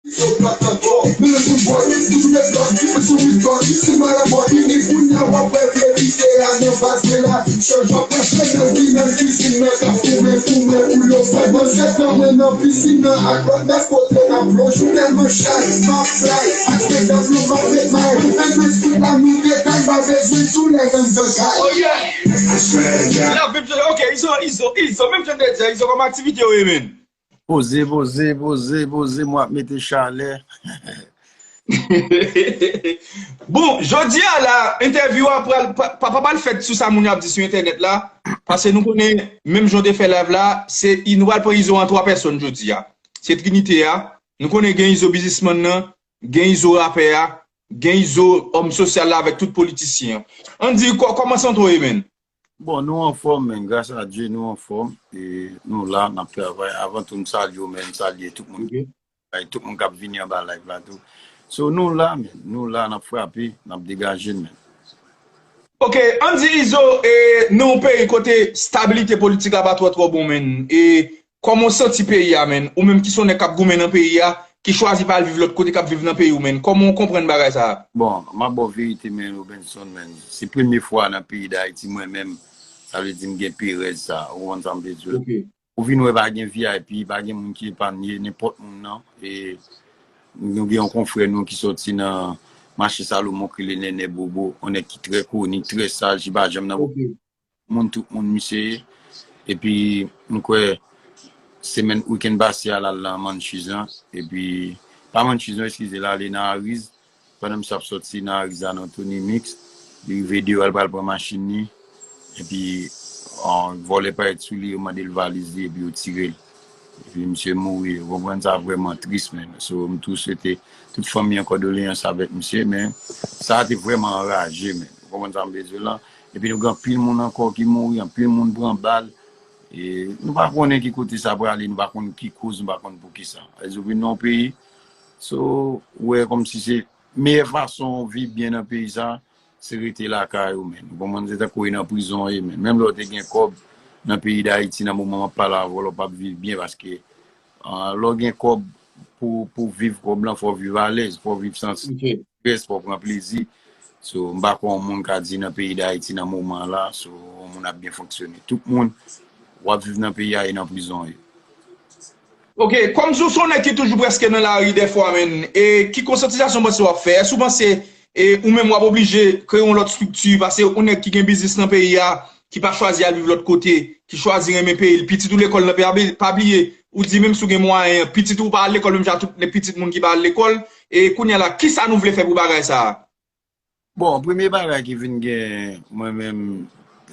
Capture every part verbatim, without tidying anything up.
Yo pa t ankò, men nou tout bò, nou tout met lòd, nou sou ritmò, si mal a bò, vini kounye a, w ap wè verite a nan baz de la. Chanjman pase nan vi nan kizin nan, k ap goumen, goumen pou yo fè manzè tanmen nan pisin nan, ak lòt nèf kote n ap plonj, ou tèlman chay, m ap fly, ak medam yo m ap met may, men mwen sou la nou detay, pa bezwen tou lè nan zantay. Oh yeah! L ap viv, ok, Izo, Izo, Izo, menm jan de di, Izo, kòman aktivite yo ye, menn? Poze, poze, poze, poze, mwen ap mete chalè. Bon, jodi a la, entèvyou a pral, pa, pa, pa pral fèt sou sa moun yo ap di sou entènèt la, paske nou konnen, menm jan w te fè live la, se, nou pral pran Izo an twa pèsòn jodi a. Se Trinite a, nou konnen gen Izo biznismann nan, gen Izo rapè a, gen Izo òm sosyal la avèk tout politisyen an. Andy, kò-, kòman sante w ye, menn? Bon, nou anfòm, men, gras a Dye, nou anfòm. E nou la, n ap travay. Avan tou, m salye w, men, m salye tout moun. Ok. Ay, tout moun k ap vini anba live la tou. So, nou la, men, nou la, n ap frape, n ap degaje, men. Ok, Andy Izo, e, nan yon peyi kote stabilite politik la pa twò, twò bon, men, e, kòman w santi peyi a, men? Ou menm ki se yon nèg k ap goumen nan peyi a, ki chwazi pa al viv lòt kote, k ap viv nan peyi w, men. Kòman w konprann bagay sa a? Bon, m ap ba w verite, men, Robenson, men. Se premye fwa nan peyi Dayiti, mwen menm, sa vle di m gen perèz sa a. Ou konprann sa m vle di w la? Ok. Ou vin wè pa gen V I P, pa gen moun ki epanye, nenpòt moun nan. E nou gen yon konfrè nou ki sòti nan mache Salomon ki rele Nènè Bobo, yon nèg ki trè koni, trè saj, li pa janm nan Ok. moun, tout moun misye ye. Epi, m kwè, semèn, wikenn pase a, l al nan Manchis lan. Epi, pa Manchis non, eskize, l ale nan Ariz. Pandan misye ap sòti nan Ariz la nan Tony Mix, li rive deyò, l pral pran machin li. Epi, an, vòlè parèt sou li, yo mande l valiz li, epi yo tire l. Epi misye mouri, ou konprann, sa vrèman tris, men. So, m tou swete tout fanmi an kondoleyans avèk misye, men sa te vrèman anraje, men. Ou konprann sa m vle di w lan? Epi nou gen anpil moun ankò ki mouri, anpil moun pran bal. E nou pa konnen ki kote sa prale, nou pa konn ki koz, nou pa konn poukisa. Èske w vin nan yon peyi, so, ou wè kòmsi se meyè fason w viv byen nan peyi sa, se rete lakay ou, men. Ou konprann, se tankou w nan prizon w ye, men. Menm lè w te gen kòb nan peyi Dayiti, nan moman m ap pale avè w la, w p ap viv byen paske, ah, lè w gen kòb pou, pou w viv kòb lan, fò w viv alèz, fò w viv san Ok. strès, fò w pran plezi. So, m pa kwè yon moun ka di nan peyi Dayiti nan moman la, so, yon moun ap byen fonksyone. Tout moun, w ap viv nan peyi a e nan prizon w ye. Ok, kòm si w se yon nèg ki toujou prèske nan lari dèfwa, men, e ki konsyantizasyon w panse w ap fè? Èske w panse, e, ou menm w ap oblije kreye yon lòt estrikti, paske yon nèg ki gen biznis nan peyi a, ki pa chwazi al viv lòt kote, ki chwazi renmen peyi l, pitit ou lekòl nan peyi a, pa bliye, ou di menm si w gen mwayen an, pitit ou pa al lekòl menm jan tout pitit moun ki pa al lekòl, e kounye a la, kisa nou vle fè pou bagay sa a? Bon, premye bagay ki vin gen mwen menm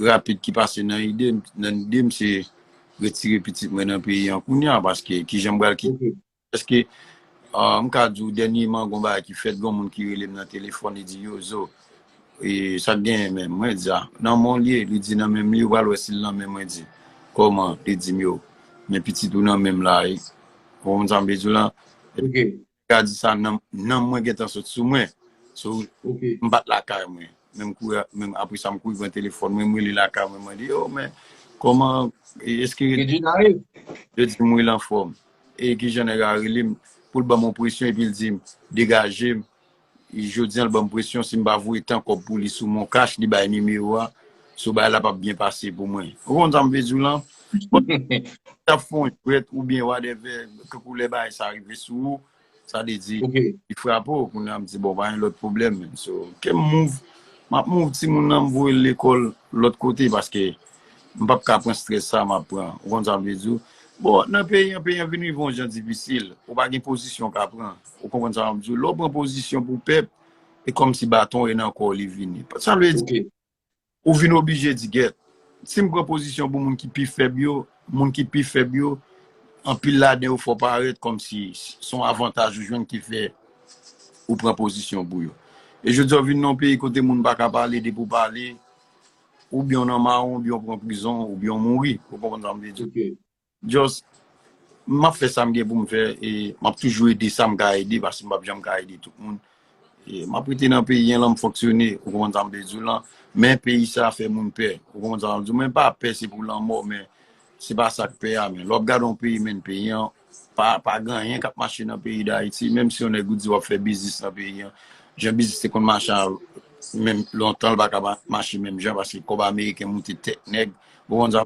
rapid ki pase nan ide m, nan ide m, se retire pitit mwen nan peyi an kounye a, paske kijan m pral kite Ok. Èske, ah, m ka di w, dènyèman, gon bagay ki fèt, gon moun ki rele m nan telefòn, li di, "Yo, Zo, e, sa k genyen menm?" Mwen di, "A, nan men w li ye." Li di, "Nan men m li ye, w pral wè si l nan men m." Mwen di, "Kòman?" Li di m, "Yo, men pitit ou nan men m la, wi." Ou konprann sa m vle di w lan? Ok. Li ka di sa, nan, nan mwen gentan sot sou mwen. So, Ok. m pa t lakay mwen. Men m kouri, men apre sa, m kouri pran telefòn mwen, m rele lakay mwen, mwen di, "Yo, men, kòman, e, èske" Regina ye? Yo di m, "Wi, l anfòm." E kijan nèg la rele m pou l ban m yon presyon, epi l di m, "Degaje m." E jodi a, l ban m presyon, si m pa voye tan kòb pou li sou Mon Cash, li bay nimewo a, so bagay la p ap byen pase pou mwen. Ou konn sa m vle di w lan? T ap fè yon jwèt oubyen whatever, kankou lè bagay sa rive sou ou, sa vle di, Ok. li frape w. Kounye a, m di, "Bon, pa gen lòt pwoblèm, men." So, ke m move, m ap move timoun nan, m voye l lekòl lòt kote, paske m p ap ka pran strès sa m ap pran. Ou konn sa m vle di w? Bon, nan peyi an, peyi an vin rive yon jan difisil. Ou pa gen pozisyon w ka pran. Ou konprann sa m ap di w? Lè w pran pozisyon pou pèp, e kòmsi baton e nan kò w li vini. Sa vle di, Ok. ou vin oblije di, "Gèt, si m pran pozisyon pou moun ki pi fèb yo, moun ki pi fèb yo, anpil ladan yo fè w parèt kòmsi s-, s on avantaj ou jwenn ki fè ou pran pozisyon pou yo." E jodi a, w vin nan yon peyi kote moun pa ka pale, depi w pale, oubyen w nan mawon, oubyen w pran prizon, oubyen w mouri. Ou konprann sa m vle di w? Ok. Just, m ap fè sa m gen pou m fè, e m ap toujou ede sa m ka ede, paske m p ap janm ka ede tout moun. E m ap rete nan peyi an, lè m fonksyone, ou konprann sa m vle di w lan, men peyi sa fè moun pè, ou konprann sa m vle di w, men pa pè se pou lanmò, men se pa sa k pè a, men lè w ap gade yon peyi, men peyi an, pa, pa gen anyen k ap mache nan peyi Dayiti, menm si yon nèg ou di w ap fè biznis nan peyi an, jan biznis te konn mache a, menm lontan, l pa ka ma- mache menm jan, paske kòb ameriken moute tèt nèg. Ou konprann sa?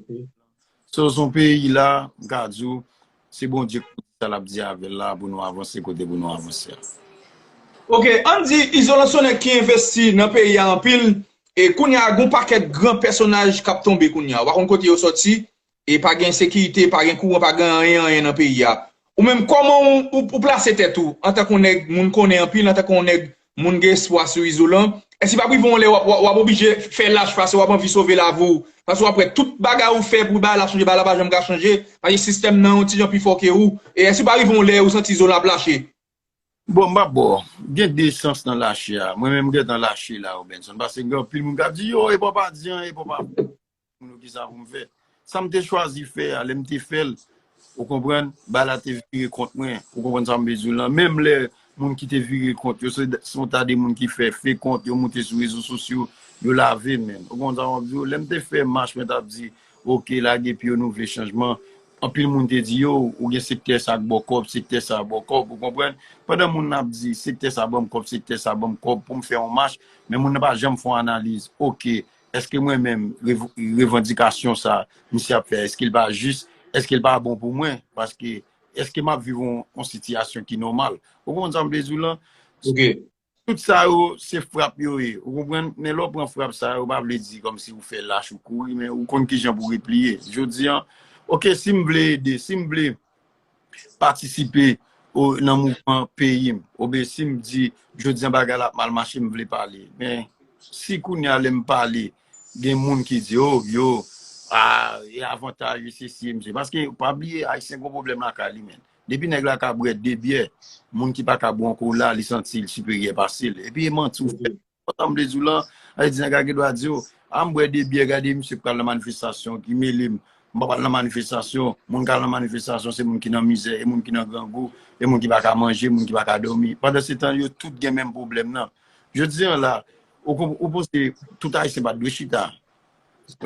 So, se yon peyi la, m ka di w, se Bondye k pou di sa l ap di avè l la pou nou avanse kote pou nou avanse a. Ok, ann di Izolan se yon nèg ki envesti nan peyi a anpil, e kounye a gen yon pakèt gran pèsonaj k ap tonbe kounye a. Ou pa konn kote yo sòti, e pa gen sekirite, pa gen kouran, pa gen anyen, anyen nan peyi a. Ou menm, kòman ou, ou, ou plase tèt ou antanke yon nèg moun konnen anpil, antanke yon nèg moun gen espwa sou Izolan? Èske pa rive yon lè w ap, w ap, w ap oblije fè lach paske w ap anvi sove lavi w? Paske w ap wè tout bagay ou fè pou bagay la chanje, bagay la pa janm ka chanje. Paske sistèm nan yon ti jan pi fò ke ou. E èske pa rive yon lè ou santi Izolan ap lache? Bon, m pa bò. Gen de sans nan lache a. Mwen menm m gentan lache la, Robenson. Paske gen anpil moun k ap di, yo, e pa pa di anyen, e pa pa moun yo ki sa pou m fè. Sa m te chwazi fè a, lè m te fè l, ou konprann, bagay la te vire kont mwen. Ou konprann sa m vle di w lan? Menm lè moun ki te vire kont yo, se se yon ta de moun ki fè fake kont, yo moute sou rezo sosyo, yo lave l menm. Ou konprann sa m ap di w? Lè m te fè mach, mwen t ap di, ok, lage pye w, nou vle chanjman. Anpil moun te di, yo, ou gen sektè sa k ba w kòb, sektè sa ba w kòb, ou konprann? Pandan moun nan ap di, sektè sa ban m kòb, sektè sa ban m kòb pou m fè yon mach, men moun nan pa janm fè yon analiz. Ok, èske mwen menm, rev- revandikasyon sa misye ap fè, èske l pa jis, èske l pa bon pou mwen? Paske, èske m ap viv yon, yon sitiyasyon ki nòmal? Ou konprann sa m vle di w lan? Ok. Tout sa yo, se frap yo ye. Ou konprann? Men lè w pran frap sa yo, pa vle di kòmsi ou fè lach ou kouri, men ou konn kijan pou repliye. Jodi an, ok, si m vle ede, si m vle patisipe o- nan mouvman peyi m, oubyen si m di, jodi an bagay la ap mal mache, m vle pale. Men si kounye a lè m pale, gen moun ki di, oh, yo, ah, e avantaj, e sesi, e mesye. Paske, pa bliye, Ayisyen gon pwoblèm lakay li, menn. Depi nèg la ka bwè de byè, moun ki pa ka bwè yon kola, li santi l siperyè pase l. Epi e manti ou fè. Sa m vle di w lan, sa vle di nèg la gen dwa di w, a m bwè de byè, gade misye pral nan manifestasyon, ki mele m. M pa pral nan manifestasyon. Moun k al nan manifestasyon, se moun ki nan mizè, e moun ki nan grangou, e moun ki pa ka manje, moun ki pa ka dòmi. Pandan se tan, yo tout gen menm pwoblèm nan. Jodi an la, ou, konp- ou panse tout Ayisyen pa t dwe chita?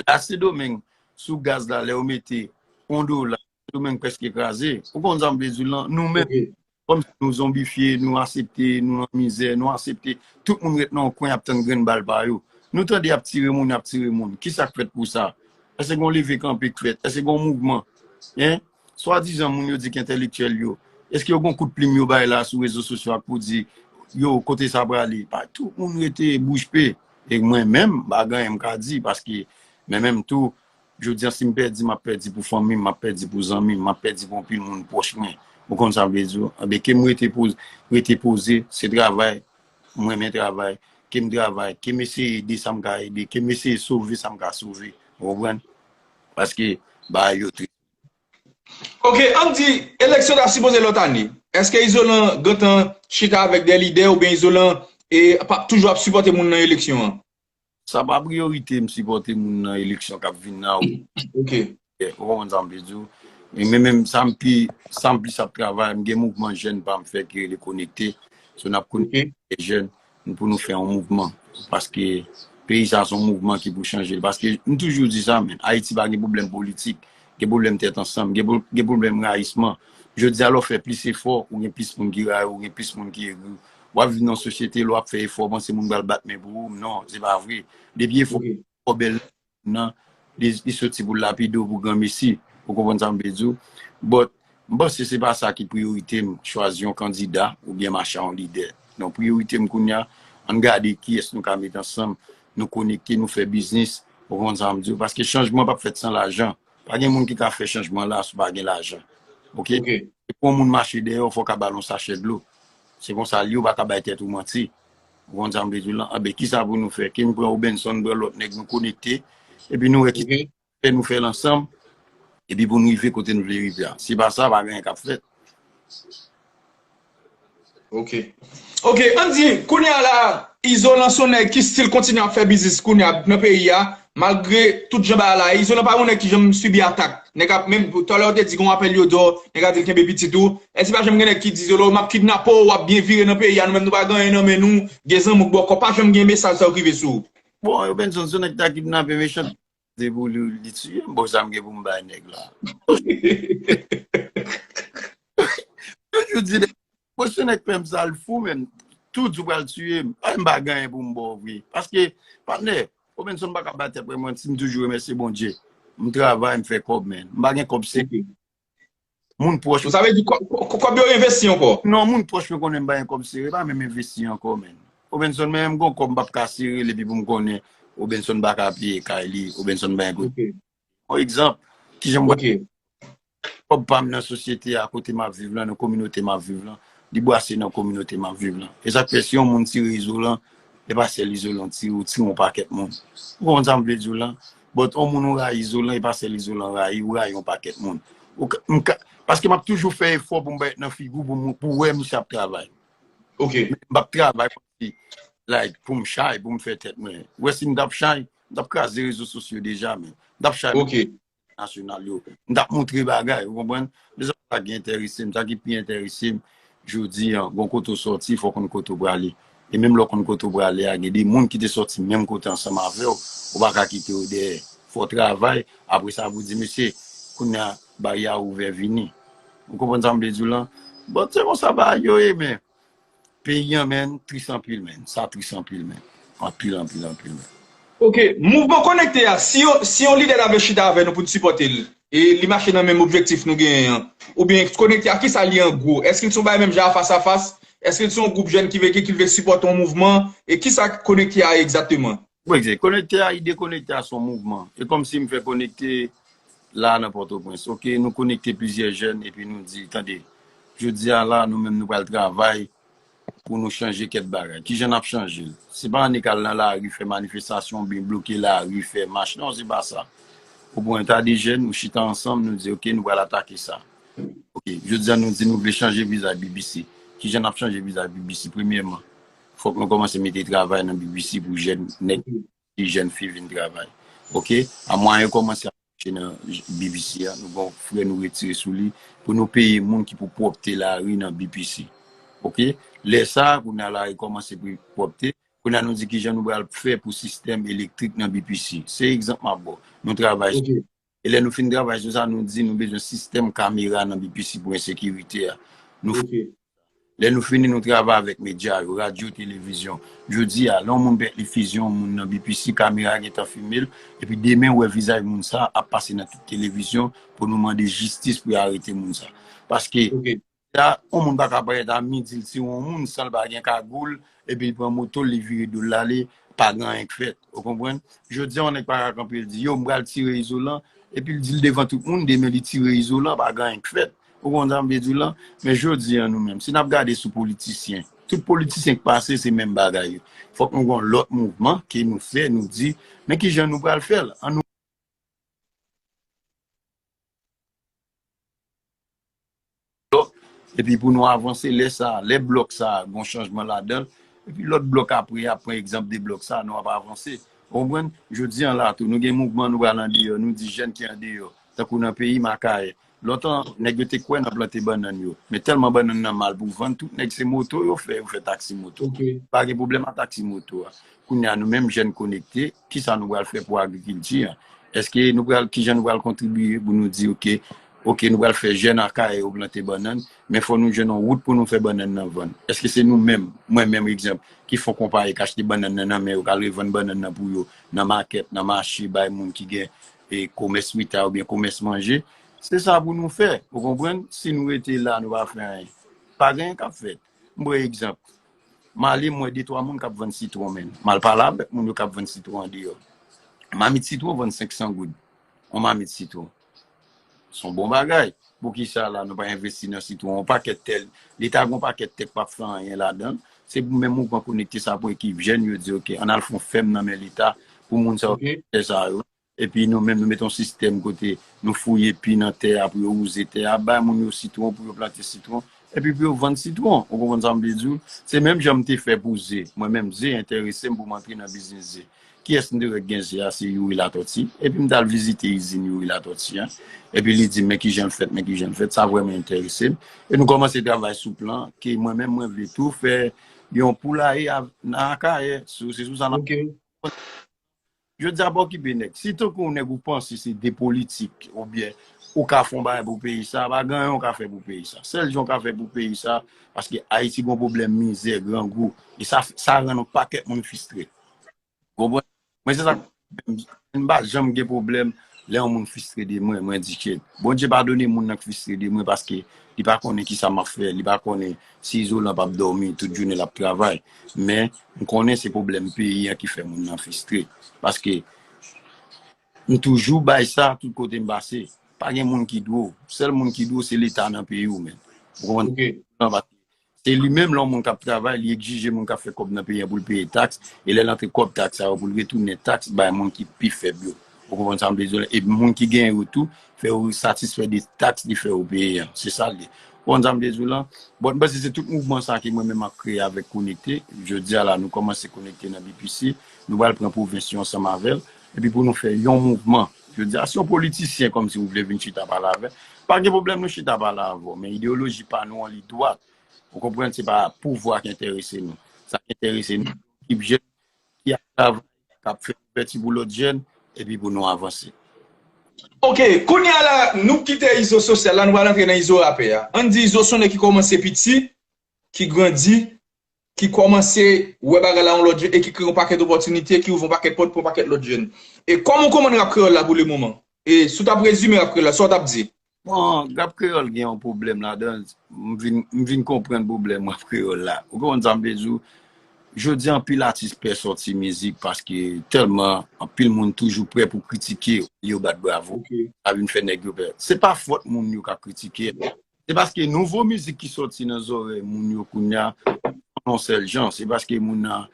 La Sendomeng, sou gaz la, lè yo mete yon dola, Sendomeng prèske kraze. Ou konn sa m vle di w lan? Nou menm, Ok. kòmsi nou zonbifye, nou aksepte, nou nan mizè, nou aksepte. Tout moun ret nan yon kwen ap tann grenn bal pa yo. Nou tande y ap tire moun, y ap tire moun. Kisa k fèt pou sa? Èske gen yon leve kanpe k fèt? Èske gen yon mouvman? Hein? Swadizan moun yo di ki entèlektyèl yo. Èske yo gen yon kout plim yo bay la sou rezo sosyo ak pou di, yo, kote sa prale? Pa tout moun rete bouch pe. E mwen menm, m pa gen anyen m ka di, paske men menm tou, jodi an, si m pèdi, m ap pèdi pou fanmi m, m ap pèdi pou zanmi m, m ap pèdi pou anpil moun pwòch mwen. Ou konn sa m vle di w? Anben, ke m rete poze, rete poze, se travay, m renmen travay, ke m travay, ke m eseye ede sa m ka ede, ke m eseye sove sa m ka sove. Ou konprann? Paske, bagay yo tris. Ok, ann di, eleksyon ta sipoze lòt ane. Èske Izolan gentan chita avèk de lidè oubyen Izolan e p ap toujou ap sipòte moun nan eleksyon an? Sa pa priyorite m sipòte moun nan eleksyon k ap vin nan. Ok. Ou konprann sa m vle di w? E men menm sa m pi, sa m plis ap travay, m gen mouvman jèn pa m fè ki rele Konekte. So n ap konekte jèn pou nou fè yon mouvman. Paske peyi sa se yon mouvman ki pou chanje l. Paske m toujou di sa, men Ayiti pa gen pwoblèm politik, gen pwoblèm tèt ansanm, gen, gen pwoblèm rayisman. Jodi a, lè w fè plis efò, ou gen plis moun ki rayi w, ou gen plis moun ki egri w. W ap viv nan yon sosyete, lè w ap fè efò, w panse moun pral bat men pou ou. Non, se pa vre. Depi efò, efò bèl nan, li, li soti pou lapide w pou granmesi. Ou konprann sa m vle di w? But, m panse se pa sa ki priyorite m, chwazi yon kandida oubyen mache a yon lidè. Non, priyorite m kounye a, ann gade kiyès nou ka met ansanm, nou konekte, nou fè biznis. Ou konprann sa m di w? Paske chanjman p ap fèt san lajan. Pa gen moun ki ka fè chanjman la si w pa gen lajan. Ok? E pou yon moun mache dèyè w, fò w ka ba l yon sachè dlo. Se konsa l ye, ou pa ka bay tèt ou manti. Ou konn sa m vle di w lan? Anben, kisa pou nou fè? Ke m pran Robenson, m pran lòt nèg, nou konekte. Epi nou wè ki fè nou fè l ansanm. Epi pou nou rive kote nou vle rive a. Si pa sa, pa gen anyen k ap fèt. Ok. Ok, ann di, kounye a la, Izolan se yon nèg ki still kontinye ap fè biznis kounye a nan peyi a, malgre tout jan bagay la ye. Izolan pa yon nèg ki janm sibi atak. Nèg ap, menm talè w te di gen yon apèl yo di w, nèg ap di l kenbe pitit ou. Èske pa janm gen nèg ki di Izolan, m ap kidnape w, w ap byen vire nan peyi a, nou menm nou pa gen anyen nan men nou, gen zanmi w k bò kò, pa janm gen mesaj sa yo k rive sou ou? Bon, Robenson, se yon nèg ta kidnape mechan. Se pou li, li tiye m, bon, sa m gen pou m bay nèg la. Toujou di, mwen se nèg pè m sa l fou, men tou di w pral tiye m. Ay, m pa gen anyen pou m ba w vre. Paske, patnè, Robinson pa ka bay tèt mwen manti, m toujou remèsye Bondye. M travay, m fè kòb, men. M pa gen kòb sere. Moun pwòch. Sa vle di kòb yo envesti ankò? Non, moun pwòch mwen konnen m pa gen kòb sere, pa menm envesti ankò, men. Robinson, men m gon kòb m p ap ka sere l epi pou m konnen Robinson pa ka peye kay li, Robinson pa gen kote. Yon egzanp, kijan m kòb pa m nan sosyete a kote m ap viv lan, nan kominote m ap viv lan, li bwase nan kominote m ap viv lan. E sa k fè si yon moun tire izolan, e pa sèl izolan tire, ou tire yon pakèt moun. Ou konprann sa m vle di w lan? But yon moun ou rayi izolan, e pa sèl izolan rayi, ou rayi yon pakèt moun. Ou ka, m ka, paske m ap toujou fè efò pou m pa ret nan figi w pou, pou wè misye ap travay. M p ap travay kòmsi, like, pou m chay, pou m fè tèt mwen. Ou wè si m t ap chay, m t ap kraze rezo sosyo deja, men. M t ap chay nasyonal yo. M t ap montre bagay, ou konprann? Men sa ki enterese m, sa ki pi enterese m, jodi a, gon kote w sòti, fò w konn kote w prale. E menm lè w konn kote w prale a, gen de moun ki te sòti menm kote ansanm avè w, ou pa ka kite yo dèyè. Fò w travay, apre sa pou w di, mesye, kounye a, baryè a ouvè vini. Ou konprann sa m vle di w lan? Bon, se konsa bagay yo ye, men. Peyi an, men, tris anpil, men. Sa tris anpil, men. Anpil, anpil, anpil, men. Ok, mouvman Konekte a, si yon, si yon lidè ta vle chita avè nou pou n sipòte l, e li mache nan menm objektif nou genyen an, oubyen Konekte a, kisa li an gwo? Èske l se yon bagay menm jan a fas a fas? Èske l se yon gwoup jèn ki vle, ki, ki vle sipòte yon mouvman? E kisa Konekte a ye egzakteman? Bon, egzak. Konekte a, ide Konekte a se yon mouvman. E kòmsi m fè Konekte la nan Pòtoprens. Ok, nou konekte plizyè jèn epi nou di, tande, jodi a la, nou menm nou pral travay pou nou chanje kèk bagay. Kijan n ap chanje l? Se pa annik al nan lari fè manifestasyon oubyen bloke lari fè mach. Non, se pa sa. Ou pran yon ta de jèn, nou chita ansanm, nou di, ok, nou pral atake sa. Ok, jodi a nou di nou vle chanje vizaj B B C. Kijan n ap chanje vizaj B B C? Premyèman, fòk nou kòmanse mete travay nan B B C pou jèn nèg, jèn fi vin travay. Ok? A mwayen yo kòmanse ap mache nan B B C a, nou gen yon frè nou retire sou li pou nou peye moun ki pou pwòpte lari nan B B C. Ok? Lè sa a, kounye a lari kòmanse pou pwòpte. Kounye a nou di kijan nou pral fè pou sistèm elektrik nan B B C. Se egzanp m ap ba w. Nou travay sou. E lè nou fin travay sou sa, nou di nou bezwen sistèm kamera nan B B C pou ensekirite a. Nou Lè nou fini, nou travay avèk medya yo, radyo, televizyon. Jodi a, lè yon moun pèt li fiziye yon moun nan B B C, kamera gentan filme l, epi demen ou wè vizaj moun sa ap pase nan tout televizyon pou nou mande jistis pou yo arete moun sa. Paske la, yon moun pa ka parèt a midi, l tire yon moun san l pa gen kagoul, epi l pran moto l, li vire do l, l ale, pa gen anyen k fèt. Ou konprann? Jodi a, yon nèg pa ka kanpe, l di, yo, m pral tire izolan, epi l di l devan tout moun, demen li tire izolan, pa gen anyen k fèt. Ou konn sa m vle di w lan? Men jodi a nou menm, si n ap gade sou politisyen, tout politisyen k pase se menm bagay yo. Fòk nou gen yon lòt mouvman ke nou fè, nou di, men kijan nou pral fè l? Ann nou epi pou nou avanse, lè sa, lè blòk sa, gen yon chanjman ladan l, epi lòt blòk apre a pran egzanp de blòk sa, nou ap avanse. Ou konprann? Jodi a la tou, nou gen mouvman, nou pral andeyò, nou di jèn ki andeyò, tankou nan peyi m, Akayè. Lontan, nèg yo te kwè nan plante bannann yo. Men tèlman bannann nan mal pou vann, tout nèg se moto yo fè, yo fè taksi moto. Pa gen pwoblèm a taksi moto a. Kounye a, nou menm jèn konekte, kisa nou pral fè pou agrikilti a? Èske nou pral, kijan nou pral kontribiye pou nou di, ok, ok, nou pral fè jèn Akayè yo plante bannann, men fò nou jwenn yon wout pou nou fè bannann nan vann? Èske se nou menm, mwen menm, egzanp, ki fon konpayi k achte bannann nan nan men yo, k al revann bannann nan pou yo, nan makèt, nan mache, bay moun ki gen e komès mita oubyen komès manje, se sa pou nou fè. Ou konprann? Si nou rete la, nou pa fè anyen, pa gen anyen k ap fèt. M pran egzanp. M ale, m wè de twa moun k ap vann sitwon, men. M al pale avèk moun yo k ap vann sitwon andeyò. Mamit sitwon vann senk san goud. Yon mamit sitwon. Se yon bon bagay. Poukisa la, nou pa envesti nan sitwon? Yon pakèt tè, Leta gen yon pakèt tè k p ap fè anyen ladan l. Se pou menm mouvman konekte sa pou ekip jèn yo di, ok, ann al fè yon fèm nan men Leta pou moun sa yo, tè sa yo. Epi nou menm, nou mete yon sistèm kote nou fouye pi nan tè a pou yo wouze tè a, bay moun yo sitwon pou yo plante sitwon, epi pou yo vann sitwon. Ou konprann sa m vle di w? Se menm jan m te fè pou ze. Mwen menm, ze enterese m pou m antre nan biznis ze. Kiyès m te wè k gen ze a? Se Youri Latòti. Epi m t al vizite izin Youri Latòti an. Epi li di m, men kijan l fèt, men kijan l fèt. Sa vrèman enterese m. E nou kòmanse travay sou plan ke mwen menm, mwen vle tou fè yon poulaye nan Akayè. Se sou sa n ap Jodi a pa okipe nèg. Si tankou yon nèg ou panse se de politik oubyen ou ka fè yon bagay pou peyi sa, pa gen anyen ou ka fè pou peyi sa. Sèl jan ou ka fè pou peyi sa, paske Ayiti gen yon pwoblèm mizè, grangou, e sa, sa rann yon pakèt moun fristre. Konprann? Mwen se sa, m pa janm gen pwoblèm lè yon moun fristre de mwen, mwen di shit. Bondye padone moun nan k fristre de mwen paske li pa konnen kisa m ap fè, li pa konnen si Izolan p ap dòmi, tout jounen l ap travay. Men, m konnen se pwoblèm peyi an ki fè moun nan fristre. Paske m toujou bay sa tout kote m pase. Pa gen moun ki dwe w. Sèl moun ki dwe w, se Leta nan peyi w, men. Ou konprann? Se li menm, lè yon moun k ap travay, li egzije moun k ap fè kòb nan peyi an pou l peye taks, e lè l antre kòb taks sa yo, pou l retounen taks bay moun ki pi fèb yo. Ou konprann sa m vle di w la? E moun ki genyen yo tou, fè yo satisfè de taks li fè yo peye an. Se sa l ye. Ou konprann sa m vle di w la? Bon, m panse se tout mouvman sa ke mwen menm m ap kreye avèk Konekte. Jodi a la, nou kòmanse Konekte nan B P C. Nou pral pran pwovens yo ansanm avè l. Epi pou nou fè yon mouvman. Jodi a, si yon politisyen kòmsi ou vle vin chita pale avè l, pa gen pwoblèm nou chita pale avè w. Men ideyoloji pa nou an li dwat. Ou konprann, se pa pouvwa ki enterese nou. Sa ki enterese nou, ekip jèn ki ap travay, k ap fè ouvèti pou lòt jèn, epi pou nou avanse. Ok, kounye a la, nou kite Izo sosyal la, nou pral antre nan Izo rapè a. Ann di Izo se yon nèg ki kòmanse piti, ki grandi, ki kòmanse wè bagay la yon lòt jan e ki kreye yon pakèt opòtinite, ki ouvri yon pakèt pòt pou yon pakèt lòt jèn. E kòman w konprann rap kreyòl la pou le moman? E si w t ap rezime rap kreyòl la, sa w t ap di? Bon, rap kreyòl gen yon pwoblèm ladan l. M vin, m vin konprann pwoblèm rap kreyòl la. Ou konprann sa m vle di w? Jodi a, anpil atis pè sòti mizik paske tèlman anpil moun toujou prè pou kritike yo, yo bat bravo. Sa vin fè nèg yo pè. Se pa fòt moun yo k ap kritike. Se paske nouvo mizik ki sòti nan zòrèy moun yo kounye a, yon sèl jan. Se paske moun nan,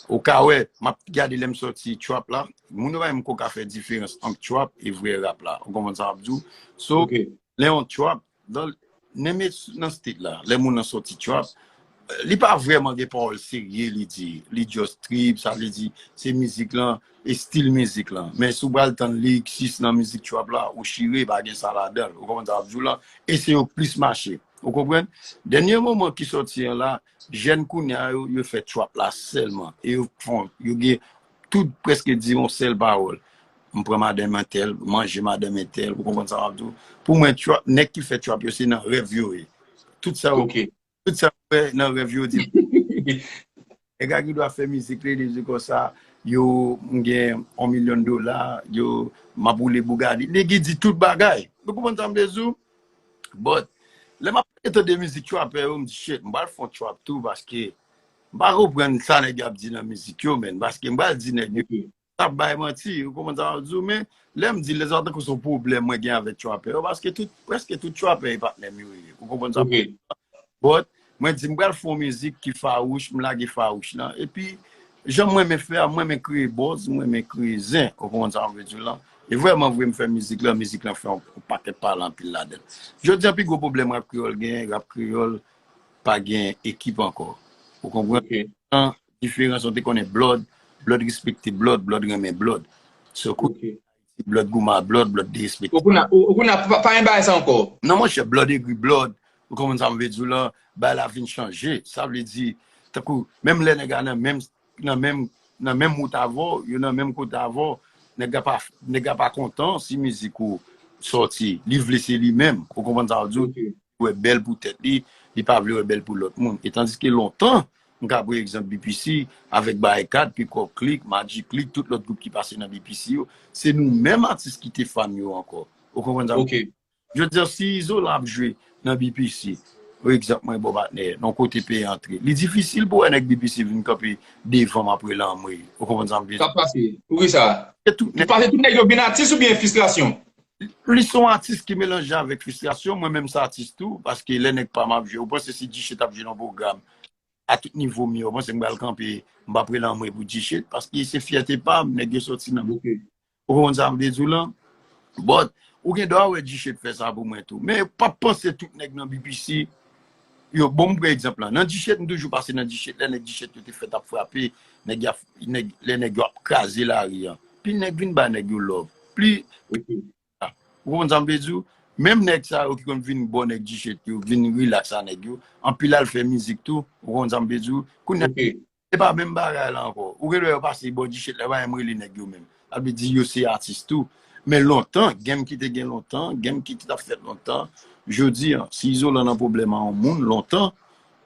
ou ka wè, m ap gade lè m sòti trap la, moun yo pa menm ko ka fè diferans ant trap e vrè rap la. Ou konprann sa m ap di w? So, lè yon trap, nan, nan state la, lè moun nan sòti trap, li pa vrèman gen pawòl serye li di. Li just trip, sa vle di, se mizik lan, e stil mizik lan. Men si w pral tann lyricist nan mizik trap la, ou chire, pa gen sa ladan l. Ou konprann sa m ap di w la? E se yo k plis mache. Ou konprann? Dènye moman ki sòti an la, jèn kounye a yo, yo fè trap la sèlman. E yo fon, yo gen tout prèske di yon sèl pawòl. M pran madanm entèl, manje madanm entèl, ou konprann sa m ap di w? Pou mwen, trap, nèg ki fè trap yo, se nan rèv yo ye. Tout sa yo, tout sa yo fè nan rèv yo, di nèg la gen dwa fè mizik li, li di konsa, yo, m gen yon milyon dola, yo, m ap woule Bugatti. Nèg ki di tout bagay. Ou konprann sa m vle di w? But, lè m ap tande mizik trapè yo, m di shit, m pral fè yon trap tou paske m pa konprann sa nèg yo ap di nan mizik yo, menn. Paske m pral di nèg yo, t ap bay manti, ou konprann sa m ap di w, men lè m di l, sa tankou se yon pwoblèm mwen gen avèk trapè yo, paske tout, prèske tout trapè e patnè m yo ye, ou konprann sa m ap di w. But, mwen di m pral fè yon mizik ki fawouch, m lage fawouch lan, epi jan mwen renmen fè a, mwen renmen kreye buzz, mwen renmen kreye zen, ou konprann sa m vle di w lan. E vrèman vre m fè mizik lan, mizik lan fè yon, yon pakèt pale anpil ladan l. Jodi a pi gwo pwoblèm rap kreyòl gen, rap kreyòl pa gen ekip ankò. Ou konprann? Tan diferans, ou te konnen Blood, Blood respekte Blood, Blood renmen Blood. So, kounye a, Blood goumen a Blood, Blood derespekte. Ou konnen, ou, ou konnen, pa, pa gen bagay sa ankò. Non, monchè, Blood egri Blood, ou konprann sa m vle di w lan, bagay la vin chanje. Sa vle di, tankou, menm lè nèg la nan menm, nan menm, nan menm wout avè w, yo nan menm kote avè w, nèg la pa, nèg la pa kontan si mizik ou sòti, li vle se li menm. Ou konprann sa m ap di w? Li wè bèl pou tèt li, li pa vle wè bèl pou lòt moun. E tandiske lontan, m ka pran egzanp B P C, avèk Barikad, Pikòp Klik, Magic Klik, tout lòt gwoup ki pase nan B P C yo, se nou menm atis ki te fan yo ankò. Ou konprann sa m di w? Jodi a, si Izolan ap jwe nan B P C, egzanp mwen ba w patnè, nan kote peyi antre, li difisil pou w wè nèg B P C vin kanpe devan m ap rele anmwey. Ou konprann sa m vle di w? K ap pase. Poukisa? Li pase tout nèg yo vin atis oubyen fristrasyon? Li se yon atis ki melanje avèk fristrasyon, mwen menm se atis tou, paske lè nèg pa m ap jwe, ou panse si G-Shit ap jwe nan pwogram a tout nivo m ye, ou panse m pral kanpe, m p ap rele anmwey pou G-Shit, paske se fyète pa m, nèg yo sòti nan. Ou konprann sa m vle di w lan? But, ou gen dwa wè G-Shit fè sa pou mwen tou, men pa panse tout nèg nan B P C, yo, bon, m pran egzanp lan. Nan G-Shit, m toujou pase nan G-Shit, lè nèg G-Shit yo te fèt ap frape, nèg y ap, nèg, lè nèg yo ap kraze lari an. Pil nèg vin ba nèg yo love. Pli, ou konprann sa m vle di w? Menm nèg sa yo ki konn vin bò nèg G-Shit yo, vin rilaks a nèg yo, anpil al fè mizik tou, ou konprann sa m vle di w? Kounye a, se pa menm bagay la ankò. Ou gen dwa yo pase bò G-Shit la, yo pa menm rele nèg yo menm. Sa vle di yo se atis tou. Men lontan, game ki te gen lontan, game ki t ap fèt lontan, jodi a, si Izolan nan pwoblèm a yon moun, lontan,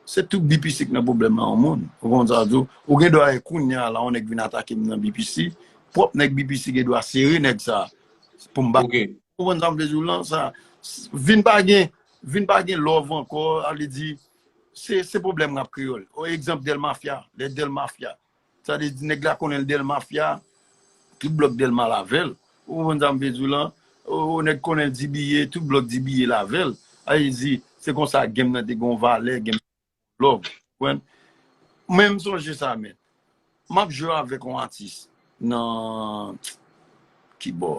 se tout B P C k nan pwoblèm nan yon moun. Ou konn sa m di w? Ou gen dwa wè kounye a la, yon nèg vin atake m nan B P C, pwòp nèg B P C gen dwa sere nèg sa a pou m ba. Ou konprann sa m vle di w lan? Sa, vin pa gen, vin pa gen love ankò, sa vle di, se, se pwoblèm rap kreyòl. O, egzanp, Del Mafia, lè Del Mafia. Sa vle di, nèg la konnen l Del Mafia, tout blòk Dèlma l avè l. Ou konprann sa m vle di w lan? O, nèg konnen l D B A, tout blòk D B A l avè l. Sa vle di, se konsa game nan te gen yon valè, game love. Ou konprann? Mwen, m sonje sa, men. M ap jwe avèk yon atis nan, ki bò?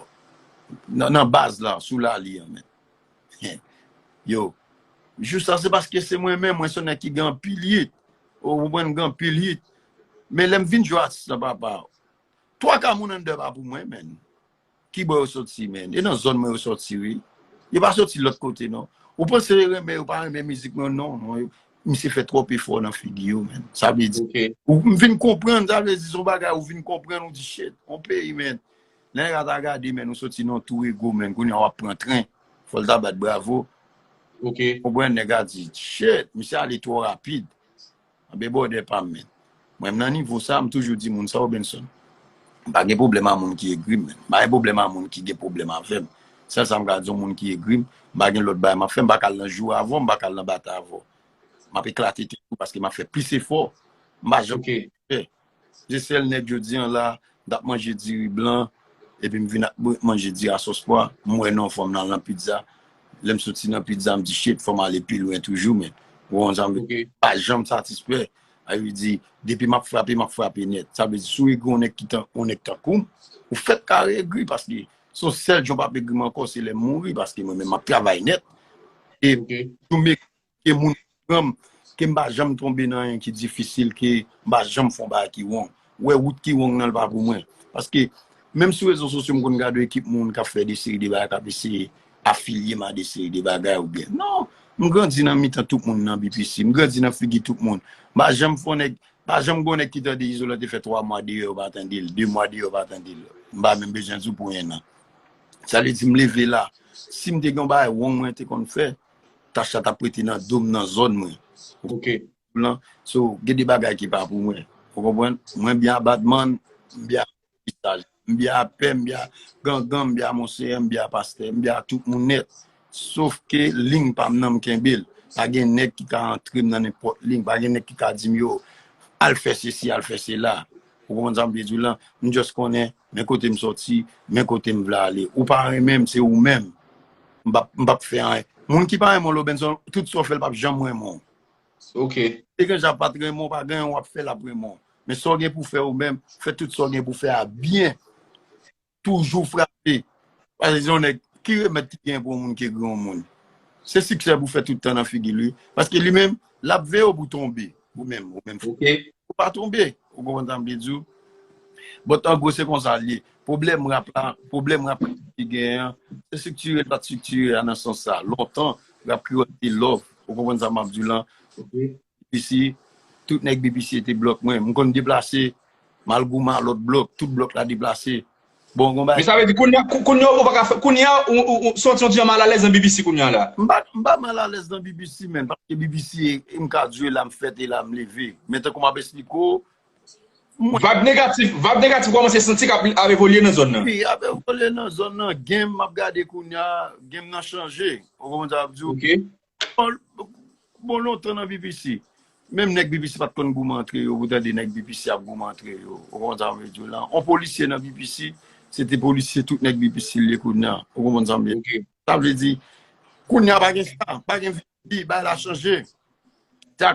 Nan, nan baz la, sou Lali an, men. Yo. Jou sa, se paske se mwen menm, mwen se yon nèg ki gen anpil hit. Ou konprann, m gen anpil hit. Men lè m vin jwe atis lan, papa, twa ka moun anndan pa pou mwen, men. Ki bò yo soti, men? E nan zòn mwen yo soti, wi. Yo pa soti lòt kote, non. Ou panse yo renmen, yo pa renmen mizik mwen, non, non. Yo, misye fè twòp efò nan figi yo, men. Sa vle di, ou, m vin konprann, sa vle di, se yon bagay ou vin konprann, ou di, "Shit, yon peyi, men." Lè nèg la ta gade, men, ou soti nan tou ego, men, kounye a w ap pran tren. Fò l ta bat bravo. Ou konprann, nèg la di, "Shit, misye ale twò rapid." Anben, bwòdè pa m, men. Mwen, m nan nivo sa, m toujou di moun sa, Robenson. M pa gen pwoblèm a moun ki egri m, men. M pa gen pwoblèm a moun ki gen pwoblèm avè m. Sèl sa m ka di yon moun ki egri m, m pa gen lòt bagay m ap fè, m pa ka al nan joure avè w, m pa ka al nan batay avè w. M ap eklate tèt ou paske m ap fè plis efò. M pa janm fè. Se sèl nèg jodi an la, m t ap manje diri blan, epi m vin ap manje diri a sòs pwa, m wè non, fò m nan, nan pizza. Lè m soti nan pizza, m di, "Shit, fò m ale pi lwen toujou," men. Ou konprann sa m vle di? Pa janm satisfè. Sa vle di, depi m ap frape, m ap frape nèt. Sa vle di, si w egri yon nèg ki tan, yon nèg tankou m, ou fèt kare egri, paske se yon sèl jan w p ap egri m ankò, se lè m mouri, paske mwen menm, m ap travay nèt. E tou m egri, ke moun pran m, ke m pa janm tonbe nan anyen ki difisil, ke m pa janm fè yon bagay ki wrong. Wè wout ki wrong nan, l pa pou mwen. Paske, menm sou rezo sosyo, m konn gade ekip moun k ap fè de seri de bagay, k ap eseye afilye m a de seri de bagay oubyen. Non, m grandi nan mitan tout moun nan B P C, m grandi nan figi tout moun. M pa janm fè yon nèg, pa janm gen yon nèg ki tande Izolan te fè twa mwa deyò, yo pa tande l, de mwa deyò, yo pa tande l. M pa menm bezwen di w pou en an. Sa vle di, m leve la. Si m te gen yon bagay wrong mwen te konn fè, tach la t ap rete nan do m, nan zòn mwen. Ou konprann? So, gen de bagay ki pa pou mwen. Ou konprann? Mwen byen a Batman, m byen a Visaj, m byen a Pè, m byen a Gangan, m byen a Monseyè, m byen a Pastè, m byen a tout moun nèt. Sof ke liy pa m nan, m kenbe l. Pa gen nèg ki ka antre m nan nenpòt liy. Pa gen nèg ki ka di m, "Yo, al fè sesi, al fè sela." Ou konprann sa m vle di w lan? M just konnen men kote m sòti, men kote m vle ale. Ou pa renmen m, se ou menm. M p ap, m p ap fè anyen. Moun ki pa renmen w, Lobenson, tout sa w fè, l p ap janm renmen w. Te gen jan pa t renmen w, pa gen anyen w ap fè, l ap renmen w. Men sa w gen pou fè ou menm, fè tout sa w gen pou fè a byen. Toujou frape. Paske se yon nèg ki remèd ki gen pou yon moun ki egri yon moun. Se siksè pou fè tout tan nan figi l, wi. Paske li menm, l ap veye w pou tonbe. Ou menm, ou menm. Ou pa tonbe. Ou konprann sa m vle di w? But an gwo, se konsa l ye. Pwoblèm rap la, pwoblèm rap la ki genyen an, se estriktirè, l pa t estriktire a nan sans sa. Lontan, rap kreyòl te love. Ou konprann sa m ap di w lan? B P C, tout nèg B P C te blòk mwen. M konn deplase, m al goumen a lòt blòk, tout blòk la deplase. Bon, gon bagay. Men sa vle di, kounye a, kou-, kounye a, ou pa ka fè, kounye a, ou, ou, ou santi yon ti jan malalèz nan B P C kounye a la? M pa, m pa malalèz nan B P C, men, paske B P C, e, m ka di w, e la m fèt, e la m leve. Men tankou m ap esplike w, mwen... Vag negatif, vag negatif kòmanse santi k ap, ap evolye nan zòn nan. Wi, ap evolye nan zòn nan. Game, m ap gade kounye a, game nan chanje. Ou konprann sa m ap di w? Bon, bon, lontan nan B P C, menm nèg B P C pa t konn goumen antre yo, pou tande nèg B P C ap goumen antre yo. Ou konprann sa m vle di w lan? On polisye nan B P C, se te polisye tout nèg B P C l ye kounye a. Ou konprann sa m vle di w? Sa vle di, kounye a pa gen sa, pa gen vi, bagay la chanje.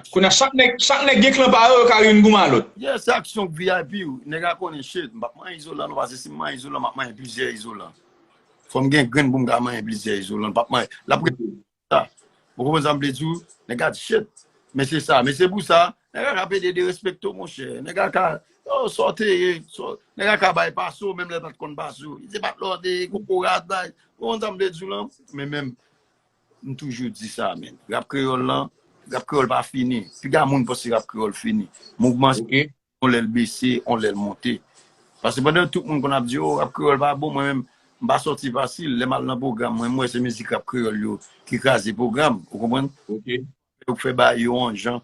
Kounye a chak nèg, chak nèg gen klan pa yo, yo ka vin goumen a lòt. Yeah, se aksyon V I P, nèg a konnen shit, m p ap manyen Izolan non, paske si m manyen Izolan, m ap manyen plizyè Izolan. Fò m gen grenn pou m ka manyen plizyè Izolan, m p ap manyen. L ap sa. Ou konprann sa m vle di w? Nèg a di, "Shit." Men se sa. Men se pou sa, nèg a ka pede derespekte w, monchè. Nèg a ka, yo, sa w te ye, sa w, nèg a ka bay pase w, menm lè l pa t konn pase w. Se pa t lè w te ye, kokorat, bay. Ou konprann sa m vle di w lan? Men menm, m toujou di sa, men. Rap kreyòl lan, rap kreyòl pa fini. Piga moun panse rap kreyòl fini. Mouvman yon lè l bese, yon lè l monte. Paske pandan tout moun konn ap di, "Oh, rap kreyòl pa bon," mwen menm, m pa sòti fasil. Lè m al nan pwogram, mwen, m wè se mizik rap kreyòl yo ki kraze pwogram. Ou konprann? Ok. Yo k fè bagay yo yon jan.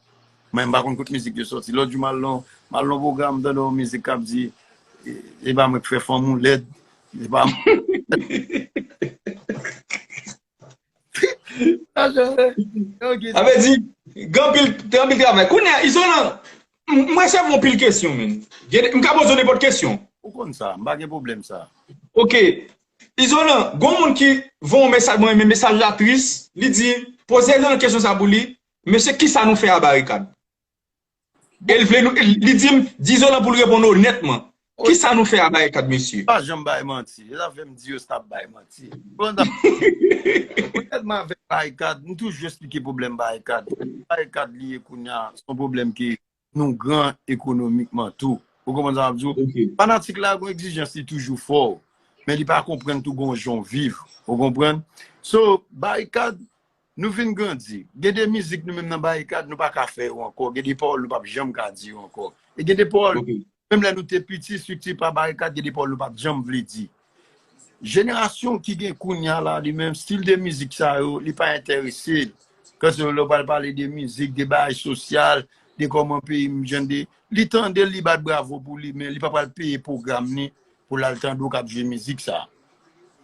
Mwen, m pa konn kot mizik yo sòti. Lòt jou, m al nan, m al nan pwogram, m tande yon mizik k ap di, e, e pa mwen k fè fanm ou lèd. E pa Sa vle di, gen anpil, gen anpil travay. Kounye a, Izolan, m m resevwa anpil kesyon, men. M ka poze w nenpòt kesyon. Ou konn sa, m pa gen pwoblèm sa. Ok. Izolan, gon moun ki voye yon mesaj, mwen, men mesaj la tris, li di, poze Izolan kesyon sa pou li, mesye, kisa nou fè a Barikad? E l vle nou, li di m, di Izolan pou l reponn onètman. Kisa nou fè a Barikad, mesye? Pa janm bay manti. E sa fè m di yo stop bay manti. Bon, m tèlman avèk Barikad, m toujou esplike pwoblèm Barikad. Barikad li ye kounye a, se yon pwoblèm ke nou gran ekonomikman tou. Ou konprann sa m ap di w? Fanatik la gon egzijans li toujou fò, men li pa konprann tou gon jan w viv. Ou konprann? So, Barikad, nou vin grandi. Gen de mizik nou menm nan Barikad, nou pa ka fè yo ankò. Gen de pawòl nou p ap janm ka di yo ankò. E gen de pawòl, menm lè nou te piti, estrikti pa Barikad, gen de pawòl nou pa t janm vle di. Jenerasyon ki gen kounye a la, li menm, stil de mizik sa yo, li pa enterese l. Kanse lè w pral pale de mizik, de bagay sosyal, de kòman peyi m jan de, li tande l, li bat bravo pou li, men li pa pral peye pwogram ni pou l al tande w k ap jwe mizik sa.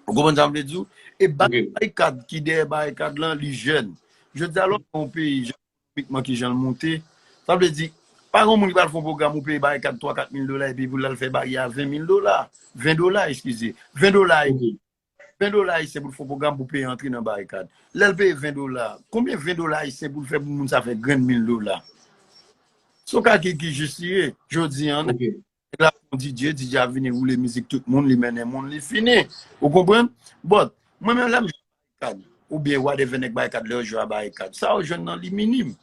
Ou konprann sa m vle di w? E Barikad ki dèyè Barikad lan, li jèn. Jodi a, lè w pran yon peyi, ekonomikman ki jan l moute, sa vle di, pa gen moun ki pral fè yon pwogram ou peye Barikad twa, kat mil dola, epi pou l al fè bagay a ven mil dola, ven dola, eskize, ven dola, ven dola ayisyen pou l fè yon pwogram pou peye antre nan Barikad. Lè l peye ven dola, konbyen ven dola ayisyen pou l fè pou moun sa fè grenn mil dola? Se yon kalkil ki jis li ye, jodi a, nèg la fè yon DJ, DJ a vini woule mizik tout moun, li mennen moun, li fini. Ou konprann? But, mwen menm lè m jwe Barikad, oubyen whatever nèg Barikad lè yo jwe a Barikad, sa yo jwenn nan li minim.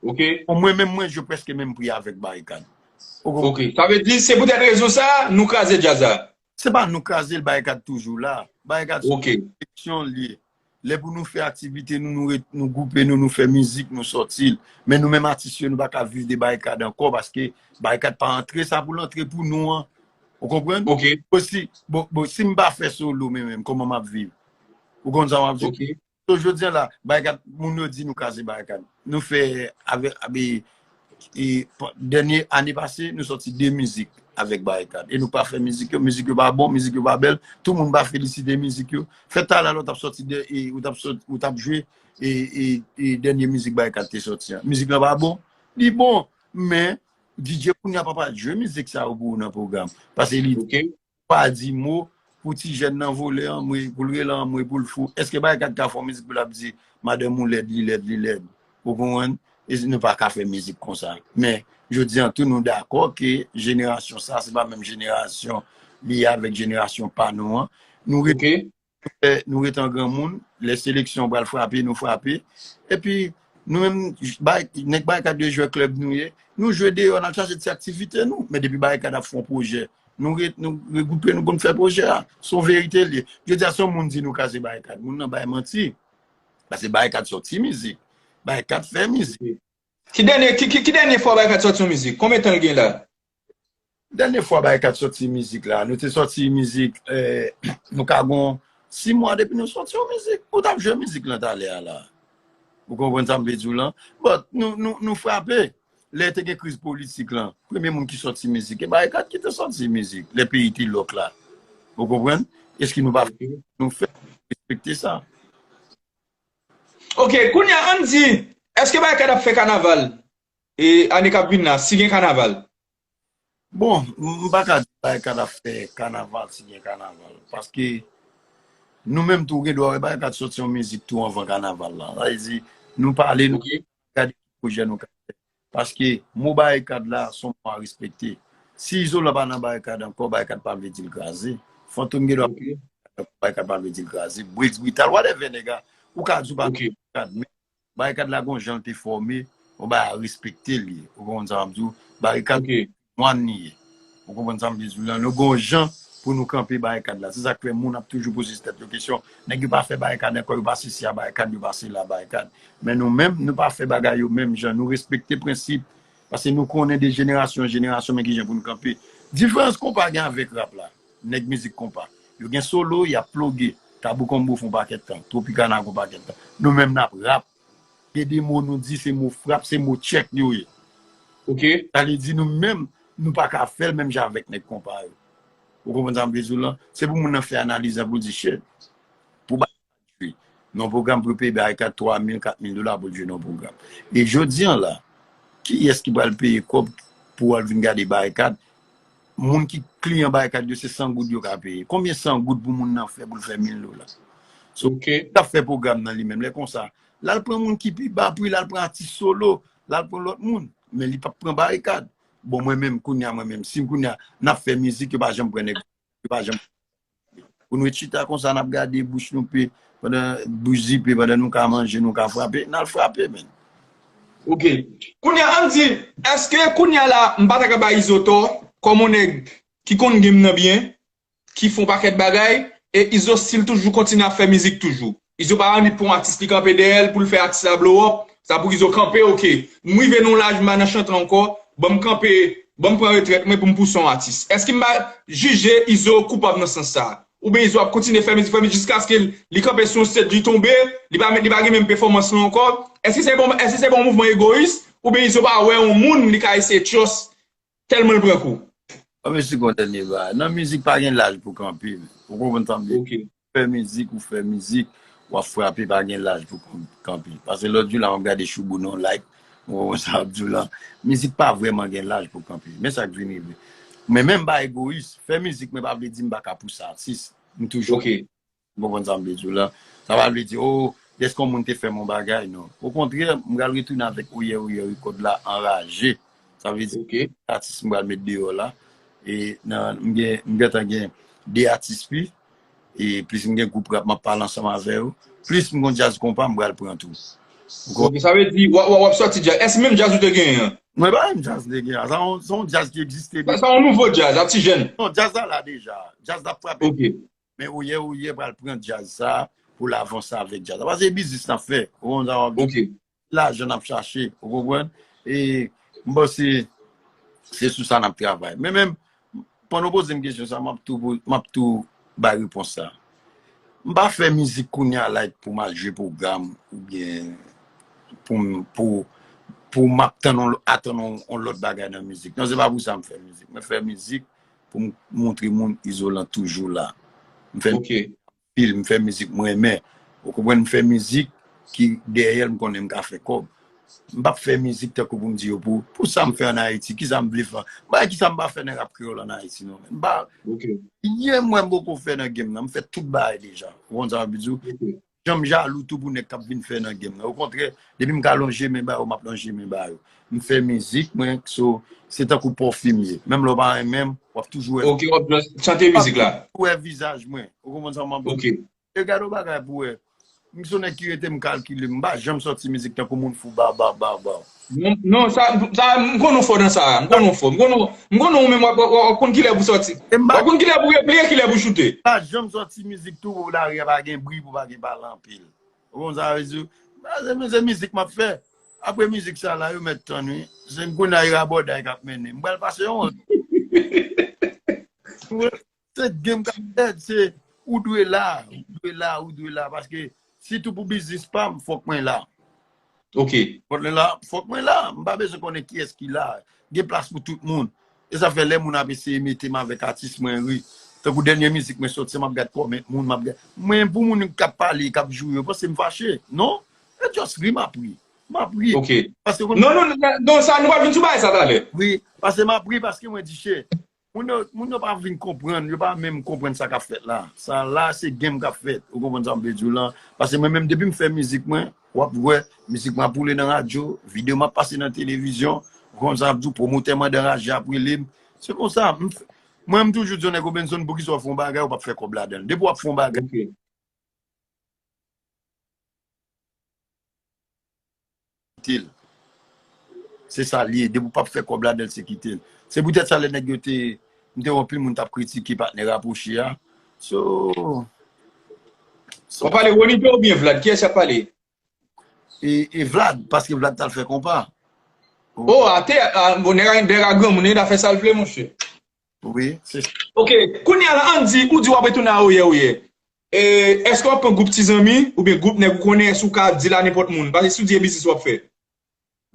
Ok. Bon, mwen menm, mwen jwe prèske menm pri avèk Barikad. Ou konprann? Ok. Sa vle di, se poutèt rezon sa, nou kraze djaz la. Se pa nou kraze l, Barikad toujou la. Barikad se Ok. Seksyon l ye. Lè pou nou fè aktivite nou, nou ret, nou gwoupe nou, nou fè mizik, nou sòti l. Men nou menm atis yo, nou pa ka viv de Barikad ankò, paske Barikad pa antre sa pou l antre pou nou an. Ou konprann? Ok. Bon, si, bon, bon, si m pa fè solo, men menm, kòman m ap viv? Ou konn sa m ap di? Ok. So, jodi a la, Barikad, moun yo di nou kraze Barikad. Nou fè avè, avè, e, pa- dènye ane pase, nou sòti de mizik avèk Barikad. E nou pa fè mizik yo, mizik yo pa bon, mizik yo pa bèl, tout moun pa felisite mizik yo. Fè talè a, ou t ap sòti de, e, ou t ap sòti, ou t ap jwe, e, e, e dènye mizik Barikad te sòti an. Mizik lan pa bon? Li bon, men DJ kounye a pa pral jwe mizik sa yo pou ou nan pwogram. Paske li Ok. pa di mo pou ti jèn nan vole anmwe, pou l rele anmwe, pou l fou. Èske Barikad ka fè yon mizik pou l ap di madanm ou lèd, li lèd, li lèd? Ou konprann? E nou pa ka fè mizik konsa. Men, jodi a tou, nou dakò ke jenerasyon sa, se pa menm jenerasyon li ye avèk jenerasyon pa nou an. Nou ret, Ok. eh, nou ret an granmoun, lè seleksyon pral frape, nou frape. Epi, nou menm, bay, nèg Barikad yo jwè klèb nou ye, nou jwe deyò, n al chache ti aktivite nou. Men depi Barikad ap fè yon pwojè, nou ret, nou regwoupe nou pou n fè pwojè a. Se yon verite l ye. Jodi a, si yon moun di nou kraze Barikad, moun nan bay manti. Paske Barikad sòti mizik. Barikad fè mizik. Ki dènye, ki, ki, ki dènye fwa Barikad sòti yon mizik? Konbyen tan l gen la? Dènye fwa Barikad sòti mizik la, nou te sòti mizik, eh, nou ka gon sis mwa depi nou sòti yon mizik. Ou t ap jwe mizik lan talè a la. Ou konprann sa m vle di w lan? But, nou, nou, nou frape. Lè te gen kriz politik lan, premye moun ki sòti mizik, e Barikad ki te sòti mizik. Lè peyi te lòk la. Ou konprann? Èske nou pa fè, nou fè, respekte sa. Ok, kounye a, ann di, èske Barikad ap fè kanaval? E ane k ap vin la, si gen kanaval? Bon, m pa ka di Barikad ap fè kanaval si gen kanaval. Paske nou menm tou, gen dwa wè Barikad sòti yon mizik tou anvan kanaval la. Sa vle di, nou pale, nou gade ki pwojè nou ka fè. Paske mo Barikad la, se yon mo a respekte. Si Izolan pa nan Barikad ankò, Barikad pa vle di l kraze. Fantom gen dwa Barikad pa vle di l kraze. Briggs Brital, whatever, nèg la. Ou ka di w pa Barikad, men Barikad la gon jan l te fòme, yon bagay a respekte l ye. Ou konprann sa m ap di w? Barikad mòn li ye. Ou konprann sa m vle di w lan? Nou gon jan pou nou kanpe Barikad la. Se sa k fè moun ap toujou poze tèt yo kesyon. Nèg yo pa fè Barikad ankò, yo pa sesi a Barikad, yo pa sela Barikad. Men nou menm, nou pa fè bagay yo menm jan. Nou respekte prensip. Paske nou konnen de jenerasyon an jenerasyon, men kijan pou nou kanpe. Diferans konpa gen avèk rap la. Nèg mizik konpa. Yo gen solo, y ap ploge. Tabou Konbo fè yon pakèt tan. Tropicana fè yon pakèt tan. Nou menm n ap rap. Gen de mo nou di, se mo frap, se mo tchèk yo ye. Ok. Sa vle di nou menm, nou pa ka fè l menm jan avèk nèg konpa yo. Ou konprann sa m vle di w lan? Se pou moun nan fè analiz lan pou l di, shit. Pou ba jwe nan yon pwogram pou yo peye Barikad twa mil, kat mil dola pou l jwe nan yon pwogram. E jodi an la, kiyès ki pral peye kòb pou al vin gade Barikad? Moun ki kliyan Barikad yo, se san goud yo ka peye. Konbyen san goud pou moun nan fè pou l fè mil dola? So, Ok. l ap fè pwogram nan li menm. Lè konsa, l al pran moun ki pi ba pri, l al pran atis solo, l al pran lòt moun. Men li p ap pran Barikad. Bon, mwen menm, kounye a, mwen menm, si kounye a, n ap fè mizik, yo pa janm pran nèg, yo pa janm Pou nou chita konsa, n ap gade bouch nou pe, pandan bouch zipe, pandan nou ka manje, nou ka frape, n al frape, menn. Ok. Kounye a, ann di, èske kounye a la, m pa ta ka ba Izo tò, kòm yon nèg ki konn game nan byen, ki fè yon pakèt bagay, e Izo still toujou kontinye ap fè mizik toujou? Izo pa annik pou yon atis li kanpe dèyè l, pou l fè atis la blow up, sa pou Izo kanpe, ok. M rive nan yon laj, m pa nan chante ankò, ban m kanpe, ban m pran retrèt mwen pou m pouse yon atis. Èske m pa jije Izo koupab nan sans sa a? Oubyen Izo ap kontinye fè mizik, fè mizik jiskaske li kanpe sou yon stage, li tonbe, li pa, li pa gen menm pèfòmans lan ankò? Èske se bon, èske se bon mouvman egoyis? Oubyen Izo pa wè yon moun li ka eseye trust tèlman l pran kou? Ban m esplike w yon dènye bagay. Nan mizik pa gen laj pou kanpe. Ou konprann sa m di? Ok. Fè mizik, ou fè mizik, w ap frape, pa gen laj pou kon- kanpe. Paske lòt jou la, m ap gade Choubou nan yon live, ou konprann sa m ap di w lan. Mizik pa vrèman gen laj pou kanpe. Men sa k vin rive. Men menm pa egoyis, fè mizik mwen pa vle di m pa ka pouse atis. M toujou Ok. Ou konprann sa m vle di w lan? Sa pa vle di, o, dèske yon moun te fè m yon bagay, non. Okontrè, m pral retounen avèk Oyè Oyè Record la anraje. Sa vle di, Ok. atis m pral met deyò la. E nan, m gen, m gentan gen de atis pi. E plis m gen gwoup rap m ap pale ansanm avè yo. Plis m gon djaz konpa m pral pran tou. Ou konprann? Ok, sa vle di, w, w, w ap sòti djaz. Èske menm djaz ou te genyen an? Mwen pa menm djaz m te genyen an. Sa yon, se yon djaz ki egziste Sa, deja. sa yon nouvo djaz, a ti jèn. Non, djaz la la deja. Djaz la ap frape. Ok. Men Oyè Oyè pral pran djaz sa pou l avanse avèk djaz la. Paske se biznis n ap fè. Ou konprann sa m ap di w? Ok. Lajan n ap chache. Ou konprann? E m panse se sou sa n ap travay. Men menm, pandan w poze m kesyon sa, m ap tou, po- m ap tou bay repons sa. M pa fè mizik kounye a like pou m al jwe pwogram oubyen pou m, pou, pou m ap tann yon, atann yon, yon lòt bagay nan mizik. Non, se pa pou sa m fè mizik. Mwen fè mizik pou m montre moun Izolan toujou la. M fè Ok. anpil, m fè mizik m renmen. Ou konprann, m fè mizik ki dèyè l m konnen m ka fè kòb. M p ap fè mizik tankou pou m di yo pou, pou sa m fè ann Ayiti, kisa m vle fè. M pa wè kisa m pa fè nan rap kreyòl ann Ayiti non. M pa, Ok. Anyen mwen m poko fè nan game nan, m fè tout bagay deja. Ou konn sa m ap di w? Ok. Janm jalou tou pou nèg k ap vin fè nan game nan. Okontrè, depi m ka lonje men ba yo, m ap lonje men ba yo. M fè mizik mwen, so, se tankou pòfim ye. Menm lè w pa renmen m, w ap toujou wè Ok, w ap just chante w ap mizik la. toujou wè vizaj mwen. Ou konprann sa m ap di w? Ok. E gade yon bagay pou w wè. M se yon nèg ki rete m kalkile, m pa janm sòti mizik tankou moun fou ba ba ba ba. Non, non, sa, sa, m konnen w fò nan sa, m konnen w fò. M konnen, m konnen ou menm w ap, w ap, w ap konn kilè pou sòti. E m W pa ap konn kilè pou repliye, kilè pou choute. M pa janm sòti mizik tou pou lari a pa gen bri, pou pa gen pale anpil. Ou konn sa vle di? Ba, se, se mizik m ap fè. Apre mizik sa la, yo mèt tann wi. Se m konnen a e rabòday k ap mennen. M pral pase yon Se game k ap fèt, se ou dwe la, ou dwe la, ou dwe la, paske sitou pou biznis pa m, fòk mwen la. Ok. Fòk mwen la, fòk mwen la. M pa bezwen konnen kiyès ki la. Gen plas pou tout moun. E sa fè lè moun ap eseye mete m avèk atis mwen ri. Tankou dènye mizik mwen sòti, m ap gad kòmèt moun, m ap gad. Mwen pou moun k ap pale, k ap joure yo, panse m fache. Non. E just ri, m ap ri. M ap ri. Ok. Paske Non, non, non, non, sa, nou va vin sou bagay sa talè. Wi, paske m ap ri, paske mwen di shit. Moun yo, moun yo pa vin konprann, yo pa menm konprann sa k ap fèt la. Sa la, se game k ap fèt. Ou konprann sa m vle di w lan? Paske mwen menm, depi m fè mizik mwen, w ap wè, mizik mwen ap woule nan radyo, videyo m ap pase nan televizyon, ou konn sa m ap di w, pwomotè mwen anraje ap rele m. Se konsa, m f-, mwen m toujou di yon nèg Robinson, poukisa w fè yon bagay, ou p ap fè kòb ladan l. Depi w ap fè yon bagay, Ok. kite l. Se sa l ye. Depi w p ap fè kòb ladan l, se kite l. Se poutèt sa lè nèg yo te, m te wè anpil moun t ap kritike patnè rapwoche a. So, W ap pale Ronnie oubyen Vlad? Kiyès y ap pale? E, e Vlad, paske Vlad t al fè konpa. Oh, atè, a, bon, nèg a, nèg a granmoun, li ta fè sa l vle, monchè. Wi, se sa. Ok, kounye a la, ann di, ou di w ap retounen a Oyè Oyè. E, èske w ap pran gwoup ti zanmi, oubyen gwoup nèg ou konnen, èske w ka di l a nenpòt moun? Paske si w di e biznis w ap fè.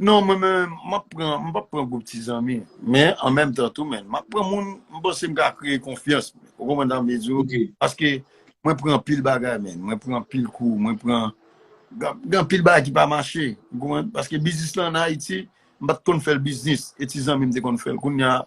Non, mwen menm, m ap pran, m p ap pran gwoup ti zanmi. Men, an menm tan tou, men, m ap pran moun, m panse m ka kreye konfyans. Ou konprann sa m vle di w? Paske mwen pran anpil bagay, men. Mwen pran anpil kou, mwen pran, gen anpil bagay ki pa mache. Ou konprann? Paske biznis lan ann Ayiti, m pa t konn fè l biznis. E ti zanmi m te konn fè l. Kounye a,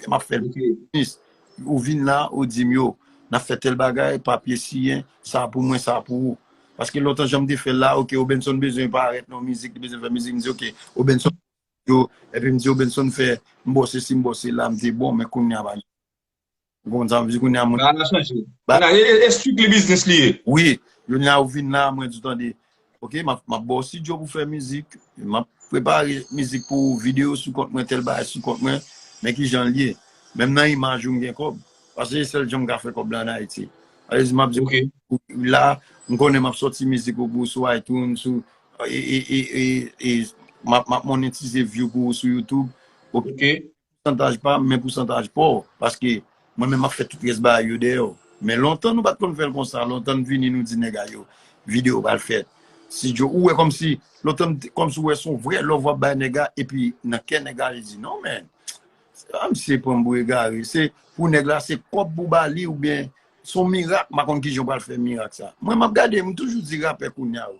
m ap fè l biznis. Ou vin la, ou di m, yo, n ap fè tèl bagay, papye siyen, sa pou mwen, sa pou ou. Paske lontan jan m te fè l la, ok, Obenson bezwen parèt nan mizik, li bezwen fè mizik, m di, ok, Obenson, yo, epi m di, Obenson fè, m bò sesi, m bò sela, m te bon, men kounye a pa gen. Ou konprann sa m vle di, kounye a moun. Bagay la chanje. Kounye a, e, e, e strictly biznis li ye. Wi, kounye a ou vin la, mwen di w tande, ok, m ap, m ap ba w estidyo pou fè mizik, m ap prepare mizik pou ou, videyo sou kont mwen, tèl bagay sou kont mwen, men ki jan l ye. Menm nan imaj ou m gen kòb. Paske se sèl jan m ka fè kòb la ann Ayiti. Alezi, m ap di, la, m konnen m ap sòti mizik ou pou sou iTunes, sou, e, e, e, e, e m ap, m ap monetize view pou ou sou YouTube. Ok. Pousantaj pa m, men pousantaj pa w. Paske mwen menm m ap fè tout rès bagay yo dèyè w. Men lontan nou pa t konn fè l konsa. Lontan n vini nou di nèg a yo, videyo pral fèt. Studio, ou wè kòmsi, lontan m te- kòmsi w wè se yon vrè love w ap bay nèg la, epi nan kè nèg la li di, non, men, se pa misye pran m pou egare. Se pou nèg la, se kòb pou ba li, oubyen se yon mirak, m pa konn kijan w pral fè mirak sa. Mwen, m ap gade, m toujou di rapè kounye a yo.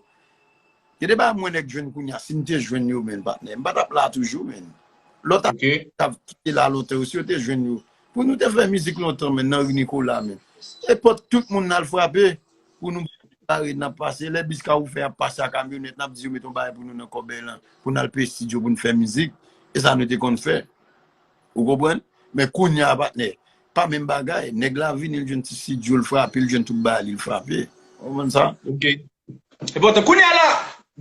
Gen de bagay mwen nèg jwenn kounye a, si m te jwenn yo, men, patnè, m pa t ap la toujou, men. Lòt ap t ap kite la lontan yo, si yo te jwenn yo. Pou nou te fè mizik lontan, men, nan ri Nikola, men. Nenpòt tout moun n al frape, pou nou bare n ap pase. Lè bis ka ouvè ap pase a kamyonèt, n ap di yo met yon bagay pou nou nan kòbèy lan, pou n al peye estidyo pou n fè mizik. E sa nou te konn fè. Ou konprann? Men kounye a, patnè, pa menm bagay. Nèg la vini, l jwenn ti estidyo, l frape, l jwenn tout bagay li, l frape. Ou konprann sa? Ok. Enpòtan. Kounye a la,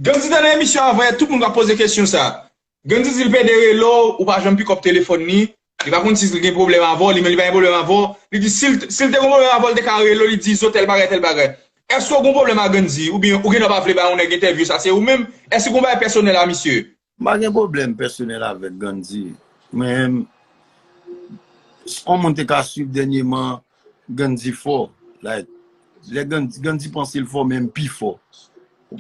Gandhi te nan emisyon avan yè, tout moun ka poze kesyon sa. Gandhi di l pede rele w, ou pa janm pikòp telefòn li. Li pa konn si l gen pwoblèm avè w, li menm li pa gen pwoblèm avè w. Li di si l, si l te gen pwoblèm avè w, li te ka rele w, li di Izo tèl bagay, tèl bagay. Èske w gen pwoblèm ak Gandhi? Oubyen ou gendwa pa vle bay yon nèg entèvyou, sa se ou menm? Èske w gen yon bagay pèsonèl a misye? M pa gen pwoblèm pèsonèl avèk Gandhi. Men, yon moun te ka swiv dènyèman, Gandhi fò. Like, lè Gandhi, Gandhi panse l fò, men m pi fò.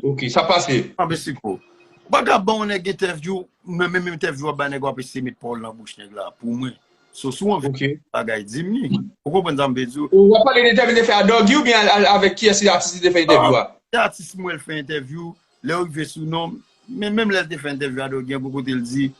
Ok, sa pase. Anpe siko. Ou pa ka ban yon nèg entèvyou, men menm entèvyou w ap bay nèg, w ap eseye met pa w nan bouch nèg la. Pou mwen. So, si w anvi bagay, di m li. Ou konprann sa m vle di w? Ou w ap pale de entèvyou li te fè a Doggy oubyen a- a- avèk kiyès li atis li te fè entèvyou a? Se atis mwen l fè entèvyou, lè w rive sou non m, men menm lè l te fè entèvyou a Doggy an, gon kote l di,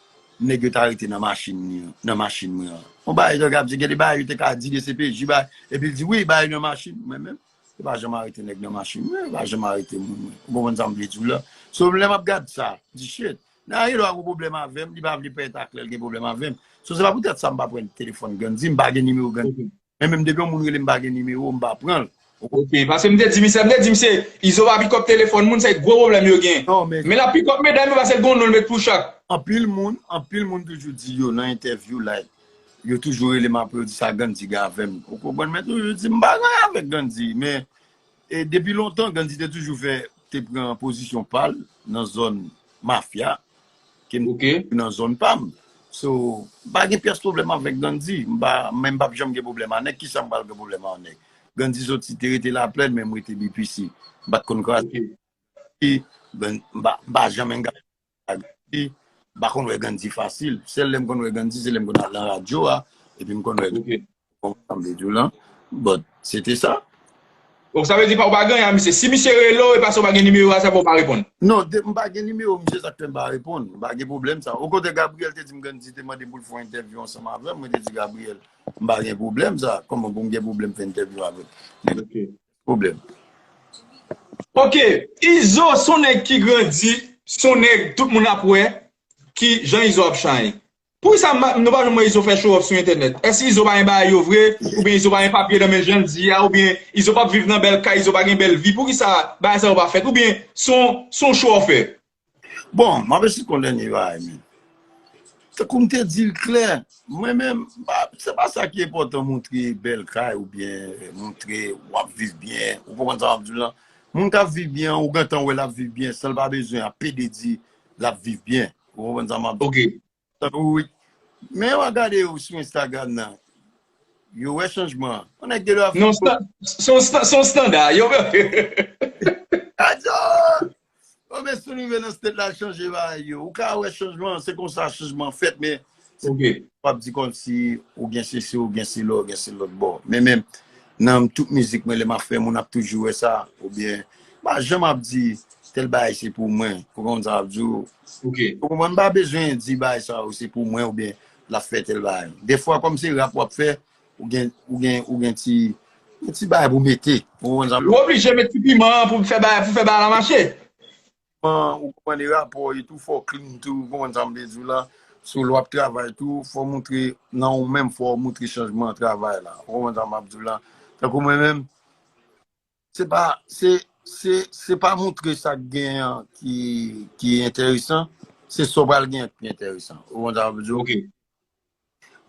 nèg yo ta rete nan machin li an, nan machin mwen an. Yon bagay Doggy ap di, gen de bagay yo te ka di de C P J, bagay, epi l di, wi, bagay nan machin mwen menm. Yo pa janm arete nèg nan machin mwen, yo pa janm arete moun mwen. Ou konprann sa m vle di w la? So, lè m ap gad sa, m di, shit, nèg la gon pwoblèm avè m, li pa vle parèt aklè l gen pwoblèm avè m. So, se pa poutèt sa m pa pran telefòn Gandhi, m pa gen nimewo Gandhi. Men menm depi yon moun rele m pa gen nimewo, m pa pran l. Ok, paske m te di misye, m te di misye, Izo pa pikòp telefòn moun, se gwo pwoblèm yo gen. Men l ap pikòp medam yo paske l gen yon non l met pou chak. Anpil moun, anpil moun toujou di yo nan entèvyou, like, yo toujou rele m apre yo di sa Gandhi gen avè m. Ou konprann? Men toujou di m pa gen anyen avèk Gandhi, men e depi lontan Gandhi te toujou fè, te pran pozisyon pa l nan zòn mafya, ke m nan zòn pa m. So, m pa gen pyès pwoblèm avèk Gandhi. M pa, men m p ap janm gen pwoblèm a nèg. Kisa m pral gen pwoblèm a yon nèg? Gandhi soti, te rete Laplèn, men m rete B P C. M pa t konn kraze. M pa, m pa janm engaje ak Gandhi. M pa konn wè Gandhi fasil. Sèl lè m konn wè Gandhi, se lè m konn al nan radyo a, epi m konn wè Gandhi. Ou konprann sa m vle di w lan? But, se te sa. Donk, sa vle di pa, ou pa gen anyen a misye. Si misye rele w, e paske ou pa gen nimewo a, sa fè ou pa reponn. Non, de, m pa gen nimewo misye, sa k fè m pa reponn. M pa gen pwoblèm sa. Okontrè, Gabriel te di m, Gandhi te mande m pou l fè yon entèvyou ansanm avè m. Mwen te di Gabriel, m pa gen pwoblèm sa. Kòman pou m gen pwoblèm fè entèvyou avè l? Men, pwoblèm. Ok, Izo se yon nèg ki grandi, se yon nèg tout moun ap wè ki jan Izo ap shine. Poukisa m pa, nou pa janm wè Izo fè show off sou entènèt? Èske Izo pa gen bagay yo vre? Oubyen Izo pa gen papye nan men l jan l di a? Oubyen Izo p ap viv nan bèl kay, Izo pa gen bèl vi? Poukisa bagay sa yo pa fèt? Oubyen se yon, se yon show off? Bon, m ap esplike w dènye bagay, men. Tankou m te di l klè, mwen menm, m pa, se pa sa ki enpòtan montre bèl kay oubyen montre w ap viv byen. Ou konprann sa m ap di w lan? Moun k ap viv byen an, ou gentan wè l ap viv byen san l pa bezwen ap pede di l ap viv byen. Ou konprann sa m ap di w? Ok. Tankou, men w a gade yo sou Instagram nan. yo wè chanjman an. Yon nèg gen dwa fè. Non, se yon stan- se yon stan- se yon standa. Yo, Adyo! Bon, men si w rive nan state la, chanje bagay yo. Ou ka wè chanjman, se konsa chanjman fèt, men se w ap di kòmsi ou gen sesi, ou gen sela, ou gen se lòt bò. Men menm nan tout mizik mwen, lè m ap fè, moun ap toujou wè sa, oubyen m pa janm ap di tèl bagay se pou mwen. Ou konprann sa m ap di w? Ou konprann, m pa bezwen di bagay sa yo se pou mwen oubyen l ap fè tèl bagay. Defwa, kòm se rap w ap fè, ou gen, ou gen, ou gen ti, gen ti bagay pou mete. Ou konprann sa m ap di w? Ou oblije met ti piman pou fè bagay, pou fè bagay la mache. Ou konprann, e rapò e tou, fò w clean tou, ou konprann sa m vle di w la. Sou lè w ap travay tou, fò w montre nan ou menm, fò w montre chanjman travay la. Ou konprann sa m ap di w la. Tankou mwen menm, se pa, se, se, se pa montre sa k genyen an ki, ki enteresan, se sa w pral genyen ki enteresan. Ou konprann sa m ap di w?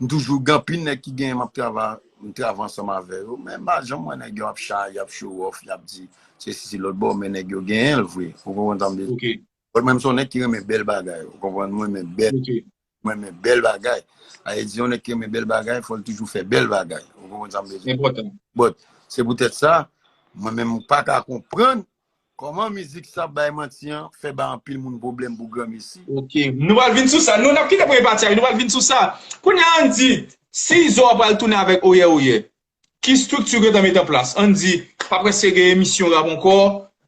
M toujou gen anpil nèg ki genyen m ap travay, m travay ansanm avè yo, men m pa janm wè nèg yo ap chay, y ap show off, y ap di sesi se lòt bò, men nèg yo genyen l vre. Ou konprann sa m vle di? Bon, mwen m se yon nèg ki renmen bèl bagay, ou konprann? Mwen renmen bèl, mwen renmen bèl bagay. Sa vle di yon nèg ki renmen bèl bagay, fò l toujou fè bèl bagay. Ou konprann sa m vle di? But, se poutèt sa, mwen menm m pa ka konprann kòman mizik sa bay manti an fè bay anpil moun pwoblèm pou granmesi. Ok, nou pral vin sou sa. Nou, n ap kite premye pati a, nou pral vin sou sa. Kounye a, ann di, si Izo a pral tounen avèk Oyè Oyè, ki estrikti w gentan met an plas? Ann di, pa prèske gen emisyon rap ankò,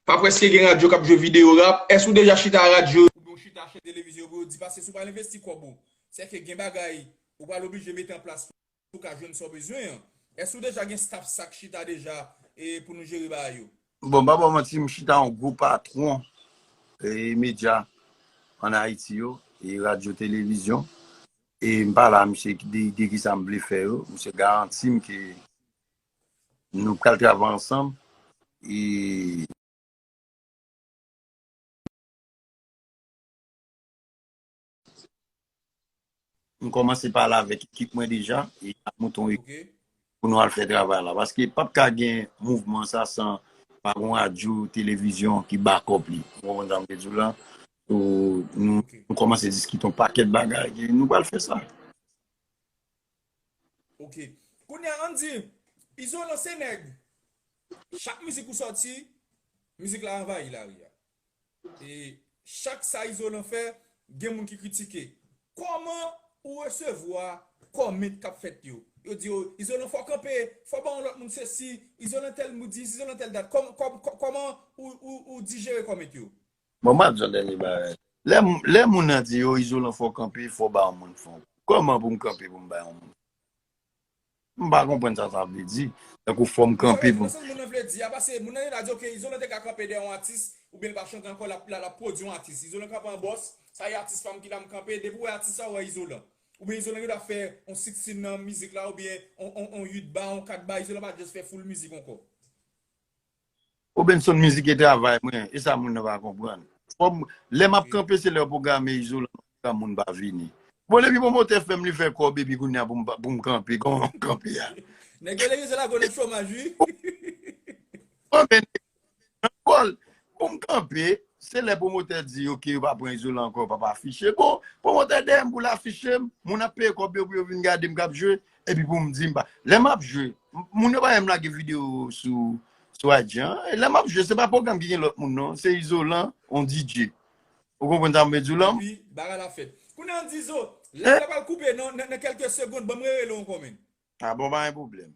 pa prèske gen radyo k ap jwe videyo rap. Èske w deja chita radyo oubyen w chita chèn televizyon pou yo di, paske si w pral envesti kòb ou, sèke gen bagay ou pral oblije mete an plas pou w ka jwenn sa w bezwen an. Èske w deja gen staff sa k chita deja e pou nou jere bagay yo? Bon, m pa ba w manti, m chita yon gwo patwon e medya ann Ayiti yo, e radyo, televizyon. E m pale a misye de, de kisa m vle fè yo. Misye garanti m ke nou pral travay ansanm. E m kòmanse pale avèk ekip mwen deja, e y ap monte yon ekip pou nou al fè travay la. Paske p ap ka gen mouvman sa san pa gen radyo, televizyon ki back up li. Ou konprann sa m vle di w la? So, nou, nou kòmanse diskite yon pakèt bagay, e nou pral fè sa. Ok. Kounye a, ann di, Izolan se nèg. Chak mizik ou sòti, mizik la anvayi lari a. E chak sa Izolan fè, gen moun ki kritike. Kòman ou resevwa kòmant k ap fèt yo? Yo di yo, Izolan fò kanpe, fò ba yon lòt moun sesi, Izolan tèl moun di, Izolan tèl dat. Kòm, kòm, kò- kòman ou, ou, ou dijere kòmant yo? Bon, m ap di yon dènye bagay. Lè, lè moun nan di yo, Izolan fò kanpe, fò ba yon moun fon. Kòman pou m kanpe pou m ba yon moun? M pa konprann sa sa vle di. Tankou fò m kanpe pou m. Sa moun nan vle di a, paske moun nan gentan di, ok, Izolan te ka kanpe dèyè yon atis, oubyen l pa chante ankò, l ap, l ap pwodui yon atis. Izolan kanpe an bòs, sa e atis pa m ki la m kanpe, depi w wè atis sa, w wè Izolan. Oubyen Izolan gentan fè yon sixteen nan mizik la, oubyen yon, yon, yon uit ba, yon kat ba, Izolan pa just fè full mizik ankò. Obenson, mizik e travay mwen, e sa moun nan pa konprann. Fò m, lè m ap kanpe, se lè yo pwograme Izolan, pwogram moun pa vini. Bon, depi pwomotè fè m li fè kòb, epi kounye a pou m pa- pou m kanpe, kòman m kanpe a? Nèg yo leve se la gwo nan chomaj, wi. Bon, men, nan kòl, pou m kanpe, se lè pwomotè di, ok, yo pa pran Izolan ankò, yo p ap afiche. Bon, pwomotè dèyè m pou l afiche m, moun ap peye kòb yo pou yo vin gade m k ap jwe, epi pou m di m pa. Lè m ap jwe, m- moun yo pa janm lage videyo sou, sou I G an. E lè m ap jwe, se pa pwogram ki gen lòt moun, non. Se Izolan, on D J. Ou konprann sa m vle di w la? Epi, bagay la fèt. Kounye a, ann di Izo, live la pral koupe nan, nan, nan kèlke segonn, ban m rerele w ankò, men. A bon, pa gen pwoblèm.